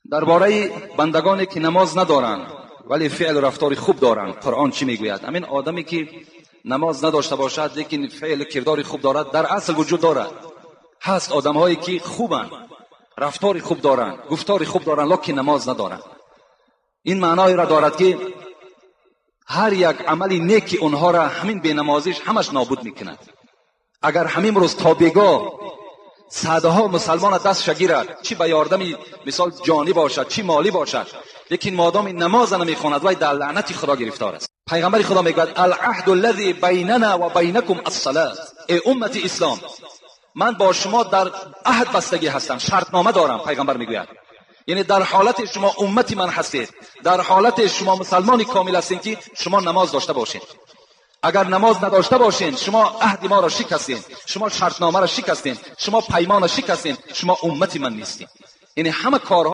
Дар бораи бандагоне ки намоз надоранд, вале феълу рафтори хуб доранд, Қуръон чӣ мегӯяд? Ҳамин одаме ки намоз надошта бошад, лекин феълу кирдори хуб дорад, дар асл вуҷуд дорад. Ҳаст одамҳое ки хубанд, рафтори хуб доранд, гуфтори хуб доранд, лекин намоз надоранд. Ин маъноеро дорад, ки ҳар як амали неки онҳоро ҳамин бенамозиш ҳамаш нобуд мекунад. Агар ҳамин рӯз то бегоҳ садҳо мусалмона дастша гирад, чӣ ба ёрдами мисол ҷонӣ бошад, чӣ молӣ бошад, лекин модоми намоза намехонад, вай дар лаънати Худо гирифтор аст. Пайғамбари Худо мегӯяд: алаҳду аллази байнана ва байнакум ассалат. Эй уммати ислом, ман бо шумо дар аҳд бастагӣ ҳастам, шартнома дорам. Пайғамбар мегӯяд, яъне дар ҳолати шумо уммати ман ҳастед, дар ҳолати шумо мусалмони комил ҳастед, ки шумо намоз дошта бошед. Агар намоз надошта бошед, шумо аҳди моро шикастед, шумо шартномаро шикастед, шумо паймонро шикастед, шумо уммати ман нестед. Яъне ҳама корҳо